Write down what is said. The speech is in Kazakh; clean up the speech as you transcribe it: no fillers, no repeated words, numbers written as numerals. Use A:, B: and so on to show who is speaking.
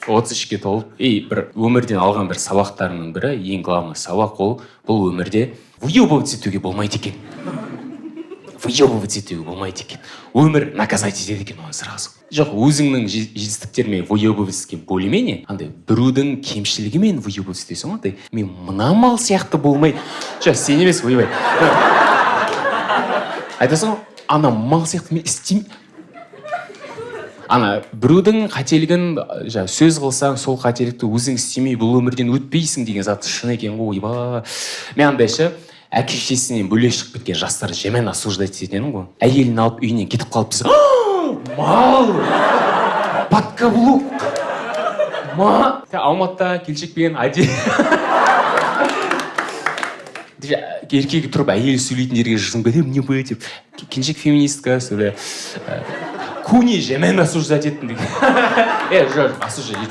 A: 33-ке толып и бір өмірден алған бір сабақтарымның бірі, ең главный сабақ, ол бұл өмірде выебываться етуге болмайды екен. Выебываться етуге болмайды екен. Өмір наказать етеді екен оны сразу. Жоқ, өзіңнің жетістіктермен выебываться еткен более менее андай, біреудің кемшілігімен выебываться етесің ғой андай, мен мына мал сияқты болмай. Жоқ, сен емес, ойбай, айтасың ғой, ана мал сияқты мен істеймін. Ана біреудің қателігін жаңа сөз қылсаң, сол қателікті өзің істемей, бұл өмірден өтпейсің деген зат шын екен ғой. Ойбай, мен андай ше, әке шешесінен бөлек шығып кеткен жастарды жаман осуждать ететін едім ғой. Әйелін алып, үйінен кетіп қалып десе, мал под каблук ма. Алматыда келіншекпен еркегі тұрып, әйелі сөйлейтіндерге жызым кетемін, не бы деп. Келіншек феминистка сөйле. Куни жаман осуждать еттім деген. Е, жоқ, осуждать.